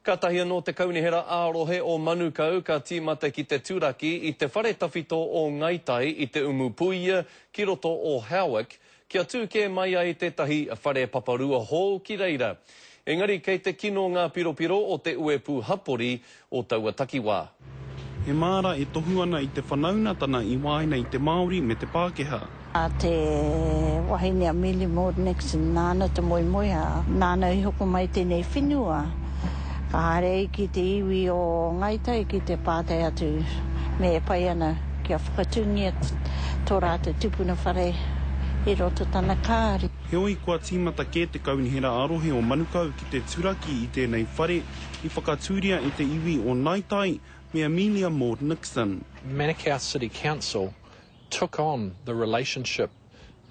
Kātahi anō te Kaunihera ā-Rohe o Manukau ka tīmata ki te turaki i te whare tawhito o Ngai Tai i Te Umupuia ki roto o Howick, kia tū kē mai ai tētahi whare paparua hou ki reira. Engari kei te kino ngā piropiro o te uepū hapori o taua takiwā. He māra e tohu ana i te whanaunatana i waena i te Māori me te Pākehā. A te wahine a Millie Maud Nixon, nāna te moemoeā, nāna i hoko mai tēnei whenua. Ka haere ai ki te iwi o Ngāi Tai ki te pātai atu me e pai ana kia whakatūngia tō rātou tupuna whare i roto tana kāri. Heoi, kua tīmata kē te Kaunihera ā-Rohe o Manukau ki te turaki i tēnei whare i whakatūria e te iwi o Ngāi Tai me Amelia Maud Nixon. Manukau City Council took on the relationship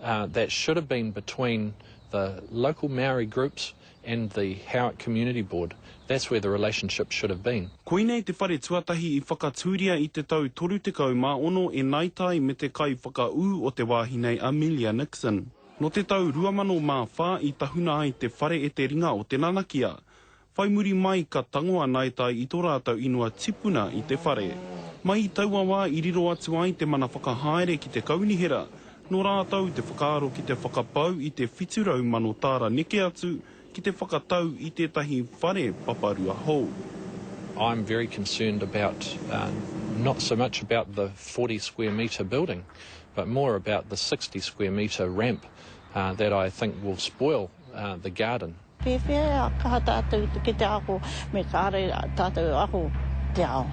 uh, that should have been between the local Maori groups and the Howick Community Board. That's where the relationship should have been. Koinei te whare tuatahi i whakatūria i te tau 36 e Ngāi Tai me te kaiwhakaū o te wāhi nei Amelia Nixon. Nō te tau 2004 i tahuna ai te whare e te ringa o te nanakia. Whai muri mai ka tango a Ngāi Tai i tō rātou ingoa tipuna i te whare. Mai i taua wā i riro atu ai te mana whakahaere ki te kaunihera, nō rātou te whakaaro ki te whakapau i te 700,000 tāra neke atu ki te whakatau i tētahi whare paparua hou. I'm very concerned about not so much about the 40 square metre building but more about the 60 square metre ramp that I think will spoil the garden. Pēwhea kaha tātou ki te ako me kāre tātou ako te ao.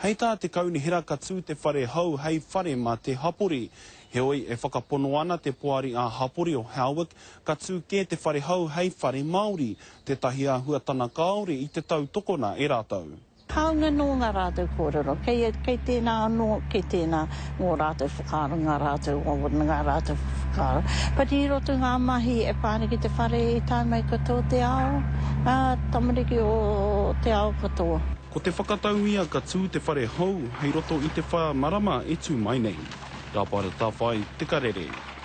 Hei tā te kaunihera ka tū te whare hou hei whare mā te hapori. Heoi, e whakapono ana te poari ā-hapori o Howick ka tū kē te whare hou hei whare Māori, tētahi āhuatana kāore i te tautokona e rātou. Hāunga nō ngā rātou kōrero, kei, kei tēnā anō, kei tēnā ngō rātou whakaaro, ngā rātou wawata, ngā rātou whakaaro. But i roto i ngā mahi e pā ana ki te whare i tae mai katoa te ao, ngā tamariki o te ao katoa. Ko te whakatau ia ka tū te whare hou hei roto i te whā marama e tū mai nei. Rāpara Tawhai, Te Karere.